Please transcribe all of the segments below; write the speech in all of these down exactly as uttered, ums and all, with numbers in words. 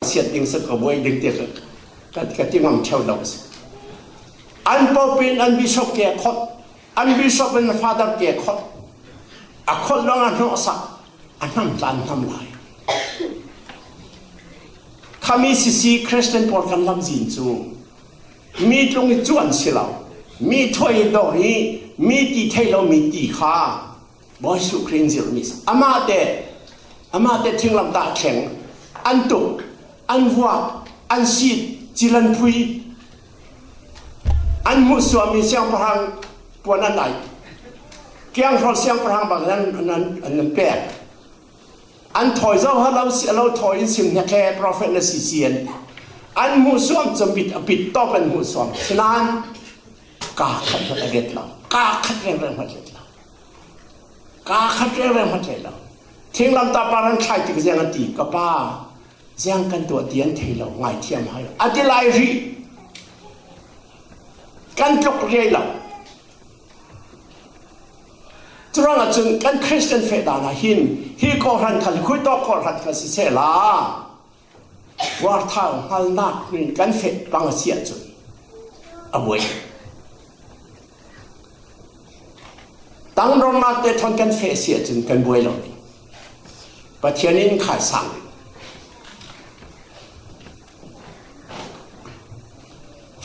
siat ding si, ka buai ding ti ka, ka, ka ti ngam ṭheu lo si. An Pope in an Bishop ke khot, an Bishop in Father ke khot, a khot lo a hnawhsak, a hnam tlan hnam lai. Khami sisi Christian pawl kan lamzin chu mi tlung i chuan si lo, mi thuai dawr hi, mi ti thei lo, mi ti kha Bawi Jesuh Khrih in zirh mi si. Amate, amate thinglamtah thleng, an tuk, an vuak, an sit, cil an phui, an hmuhsuam mi siangpahrang puan an ai. Kianghrawl siangpahrang bang an, an, an, an pek. An thawi zo ha lo si, a lo thawi in sim hnek he prophet na si si an. An hmuhsuam chu bit, a bit tawp an hmuhsuam. Sinan, ka khat hmat a get lo. Ka khat reng reng hmat let lo. Ka khat reng reng hmat let lo. Thinglamtah pa ran thlai tik ziang a ti, ka pa, ziang kan tuah ti an thei lo, ngaithiam hai. A ti lai rih. Kan tluk riai lo. Churangah chun kan Christian feh danah hin, hi kawhhran khal, khuitawk kawhhran khal sisehla, uarthau hngalnak hnuin kan feh bang a si ahcun a buai. Tangdornak te thawn kan feh a si ahcun kan buai lo ding. Pathian in khaisang ding.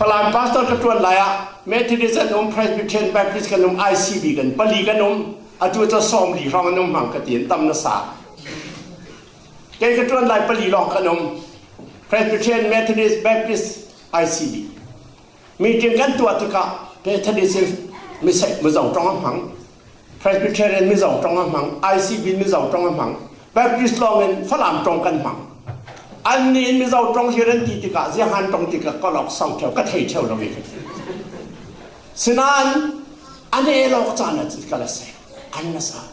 Falam pastor ka ṭuan lai ah Methodist an um, Presbyterian, Baptist kan um, I C B kan, pali kan um, atu cu sawmli hrawng an um hmang ka ti, an tam nasa. Kei ka ṭuan lai pali lawng kan um, Presbyterian, Methodist, Baptist, I C B. Meeting kan tuah tikah Methodist in mi seh, Mizo ṭong a hmang, Presbyterian Mizo ṭong a hmang, I C B Mizo ṭong a hmang, Baptist lawngin Falam ṭong kan hmang. Annih in Mizo ṭong hi ran ti tikah, ziahan ṭong tikah ka lawk sang ṭheu, ka thei ṭheu lo i ka ti. Sinan an e lawk caan ah cun ka la seh. An nasa.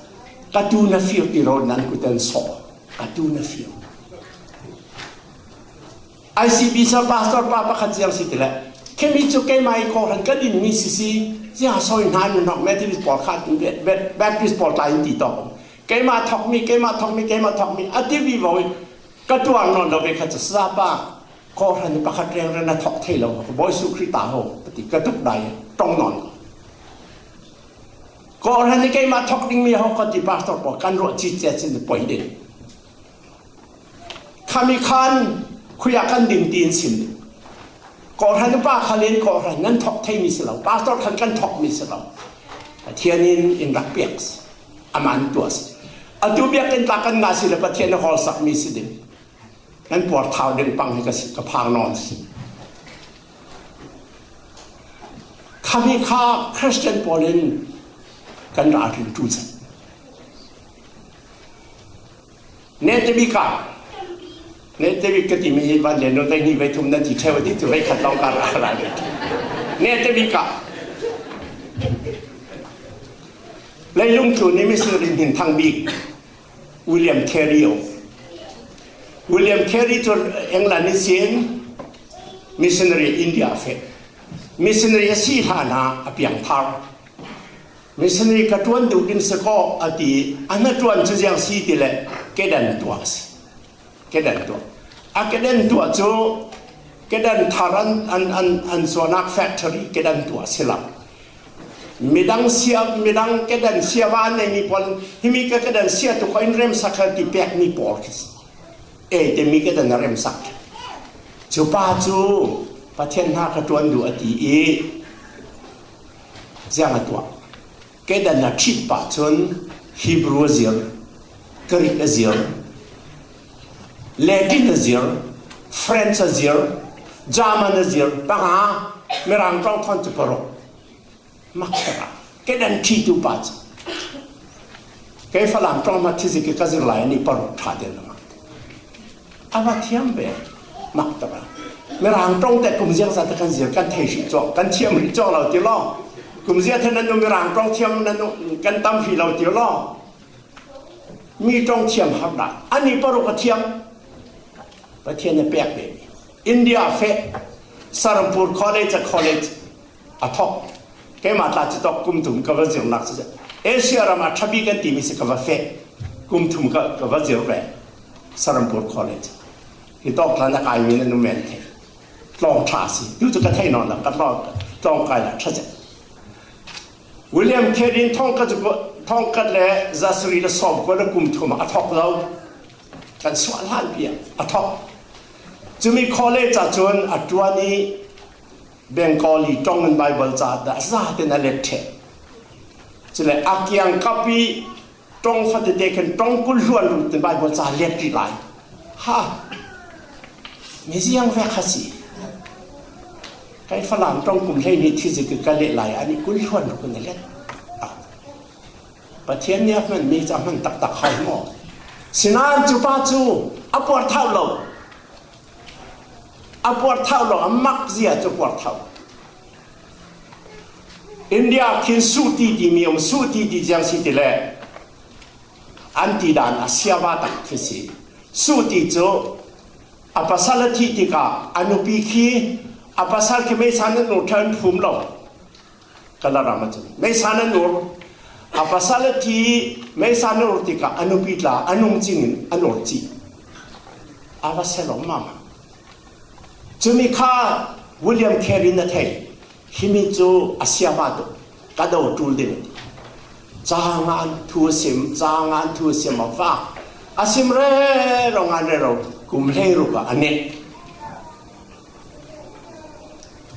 Ka tu na fiu ti ro nan kut an saw. Ka tu na fiu. I C B sa pastor pa pakhat ziang si ti le, khimi cu keimah i kawhhran ka dinmi sisi, ziah sawi hna in hnawk, Methodist pawl kha, Baptist pawl tla in ti tawk. Keimah thawkmi, keimah thawkmi, keimah thawkmi, a ti vivo i ka tuar nawn lo ve kha cu, sisa pa, kawhhran i pakhat reng reng a thawk thei lo, ka Bawi Jesuh Khrih ta ho, ka ti, ka tuk dai, ṭong nawn ko. Kawhhran i keimah thawk dingmi ho, ka ti, pastor pawl kan ruah cit cia cin poi ding. Khami khan khui ah kan din tiin sim ding. Kawhhran upa khal in kawhhran nan thawk theimi si lo, pastor khan kan thawkmi si lo. Pathian in in rak piak si, amah in tuah si. Atu biakinn tla kan ngah si le Pathian a hawlsakmi si ding. Nan puar thau ding pang hi ka si, ka phang nawn si. Khami kha Christian pawl in kan ralrin tu zat. Netebika, Netebik ka timi hi van lian dong teng hi vei thum nan ti ṭheu a ti cu vei khat lawng ka ra, ra ve. Netebika leilung tlun i missionary hmin thang bik William Carey aw. William Carey cu England ihsin missionary India a feh. Missionary a si hlan ah a piangthar. Missionary ka ṭuan duh ding si ko a ti, a hna ṭuan cu ziang si ti le, kedan tuah a si. Kedan tuah. A kedan tuah cu kedan thar an, an, an, an suahnak factory kedan tuah a si lo. Midang sia, midang kedan sia va an neimi pawl, himi ka kedan sia tu ko in remsak hna ti pekmi pawl khi si. Ei, timi kedan a remsak. Cu pa cu Pathian hna ka ṭuan duh a ti i, ziang a tuah. Kedan a ṭhit pah cun Hebrew a zir, Greek a zir, Latin a zir, French a zir, German a zir, panga Mirang ṭong thawn cu paruk. Makter ah kedan ṭhitu pa cu, kei Falam ṭong hmat thizik i ka zir lai nih paruk ṭha den lo. A va thiam ve. Makter ah Mirang ṭong te kum ziangzat kan zir, kan thei hrih cuang, kan thiam hrih cuang lo ti law. Kum ziat he nan nu Mirang ṭong thiam nan nu kan tam hrih lo ti law. Mi ṭong thiam har dah, ani paruk a thiam. Pathian a pek ve. India a feh, Serampore College a college a thawk. Keimah tla cu tawk kum thum ka va zirnak cu, Asia ram a ṭha bik kan timi si, ka va feh. Kum thum ka, ka va zir ve Serampore College. Hi tawk tla na kai mi na nu men thei. Tlawng ṭha si. Tu chu ka thei nawn lo, ka tlawng, tlawng kai la ṭha zet. William Carey in thawngkat chu, thawngkat le zasari le sawmkua le kum thum a thawk lo. Kan suah hlan piang a thawk. Cumi college ah chuan a ṭuan i Bengali ṭawng in Bible cha dah zaten a let ṭheh. Chule a kiang kap i ṭawng fate te khen ṭawng kul hluan ruk ten Bible cha let rih lai. Ha! Mi ziang vek kha si. Kai Falam ṭawng kum hlei ni thi zik ka leh lai a ni kul hluan ruk in a let. Ah. Pathian nia hman mi cha hman tak tak hai maw? Sinan chu pa chu a puar thau lo. A puar thau lo, a mak zia chu puar thau. India khin suti ti mi om, suti ti ziang si ti le. An ti dan a siava tak thi si. Suti chu a pasal a thi tika a nupi khi a pasal khi meisa na nu than phum lo. Kala rama chu. Meisa na nur. A pasal a thi, meisa na nur tika a nupi tla, a nung chingin a nur chi. A va selo mama. Chumi kha William Carey na thei. Himi chu a siava tu. Ka do tul ding. Changan thu sim, changan thu sim a va. A sim re ro ngan re ro. Kum hlei ru ka a ne.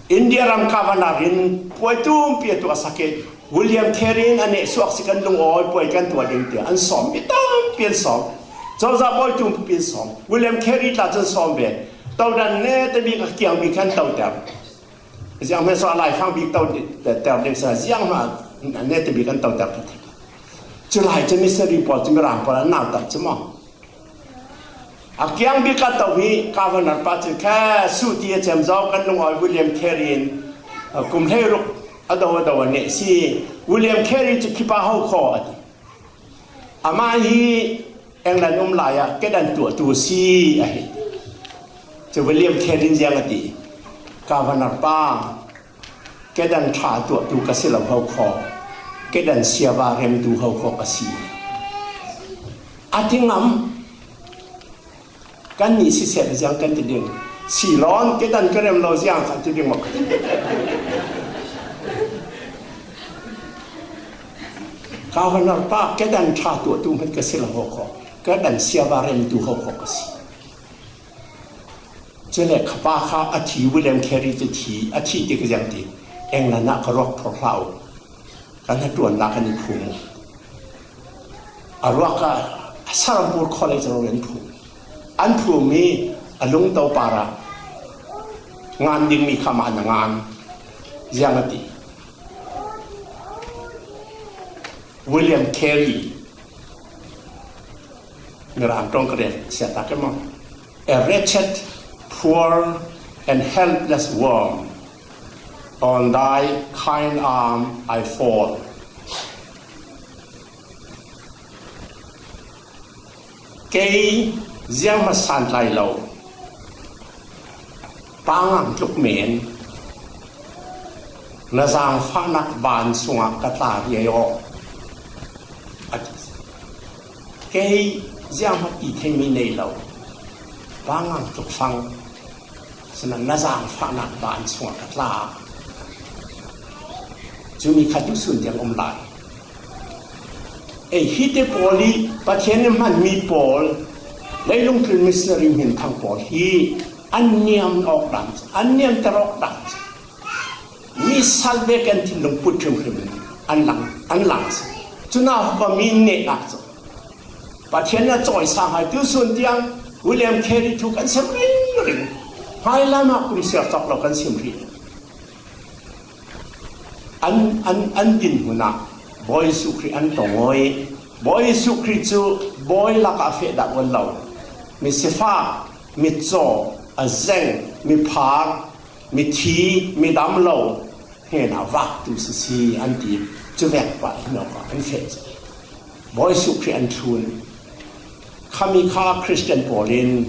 India ram governor in puai tumpi a tuah sak e. William Carey in a neh suak si kan lungawi puai kan tuah ding tia. An sawm, mi tampi an sawm. Zoza puai tumpi an sawm. William Carey tla chun sawm ve. Todan ne te bik a kiang bik kan to ter. Ziang hme so a lai fang bik to ter ding sa. Ziang hma ne te bik kan to ter ka thei. Chulai chu missionary pawl chu mi ram pawl an nau tak chu maw. A kiang bik a to hi governor pa chu kha suti a chem zo kan lungawi William Carey in, a kum hlei ruk a do a do a neh si. William Carey chu khipa ho khaw a ti. Ama hi England um lai a kedan tuah tu si a hi. Chu William Carey in ziang a ti. Governor pa, kedan ṭha tuahtu ka si lo ho khaw, kedan siava remtu ho khaw ka si. A ti ngam, kan ni si set ziang kan ti ding. Si lawn, kedan ka rem lo ziang kan ti ding maw. Governor pa, kedan ṭha tuahtu hmet ka si lo ho khaw, kedan siava remtu ho khaw ka si. Chule khapa kha a thi William Carey chu thi, a thi ti ka ziang ti. England ah ka ruak phawrh hlau. Kan ha tuan la kan i phum. A ruak a Sarampore College ro an phum. An phum mi a lungto para ngan ding mi kha ma na ngan. Ziang a ti. William Carey. Mirang tong kare siata ke mo. A wretched, poor and helpless worm, on thy kind arm I fall. Kei ziang ma san lai lo. Pangang tluk men na zangfahnak van sungah ka tla riai aw. A ti. Kei ziang ma ti thei mi nei lo. Pangang tluk fang. Sina na zangfahnak van sungah ka tla. Cumi kha tu sun tiang om lai. Ei, hite pawl hi Pathian in hman mi pawl, leilung thil missionary hmin thang pawl hi an niam awk dan, an niam ter awk dan. Mi sal ve kan thinlung put hrim hrim an lang, an lang si. Cuna ka mi nehnak cu Pathian a cawi sang hai tu sun tiang William Carey thu kan sim ring ring. Hmai lam ah kum siar tawk lo kan sim ring. An, an, an dinhmun ah Bawi Jesuh Khrih an tongawi. Bawi Jesuh Khrih cu Bawi lakah feh dah uan lo. Mi sifa, mi caw, a zeng, mi phar, mi thi, mi dam lo hnenah vaktu sisi an ti. Cuvek pah hin awkah an feh cu Bawi Jesuh Khrih an thlun. Khami kha Khristian pawl in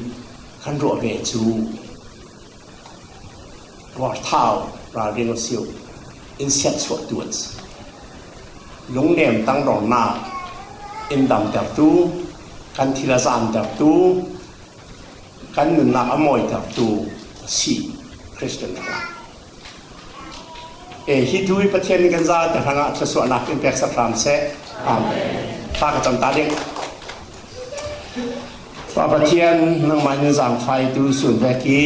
kan ruah ve cu. Ruarthau ralring usiu in siatsuahtu an si. Lungnem tangdornak in damtertu, kan thil a zamtertu, kan nunnak a mawi taktu a si, Khristian hrangah. E, hi thu hi Pathian in kan zate hrangah thluasuahnak in peksak hram seh. Amen. Thla ka cam ta ding. Pa Pathian, nangmah in zaangfaitu sun vek i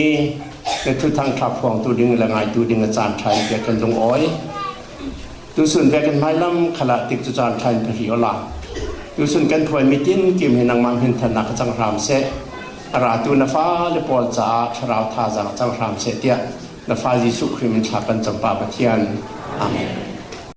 na thuthang thla phuangtu ding le ngaitu ding a caan ṭha in pia kan lungawi. Tusun vek in hmailam khalah tikcu caan ṭha in pahri awla. Tusun kan phuai mitin kim hi nangmah hminthannak a cang hram seh. A ratu na fa le pawl caah thlarau thazaang a cang hram seh tiah na fa Jesuh Khrih min thla kan cam Pa Pathian. Amen.